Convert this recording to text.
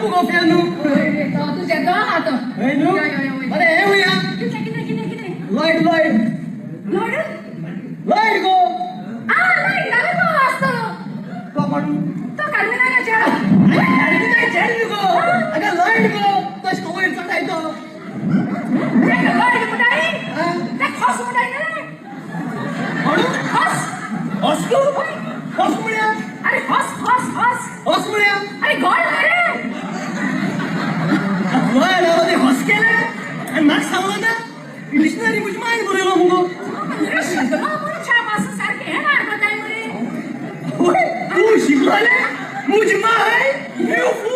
मुगो फेल न्हू. तो तुझे तो आहा तो. हय न्हू. यो, यो, यो, वय. बरें, हें वया. कितें कितें कितें कितें? Light light. लोड. लायट गो. आ, लायट घालून गो आसतो. तो कोण? तो कार्मिनागाच्या. काय चेडू गो? अगं, लायट गो, तो वयर चडाय तो. लोड मुटाई. हा? ते खस मुटाई न्हय. कोण? खस. हसकू हस म्हळ्यार? अरे, खस खस खस. हस म्हळ्यार? अरे, गोड रे. लॉयड आलो ते हस केलें आनी म्हाका सांगलो ना. डिक्शनरी म्हजी मायन बरयलो मुगो. शिकलो म्हणून छाप आसा सारकें हें मारपताय मरे. होय, तूं शिकलोलें? मुजी my you.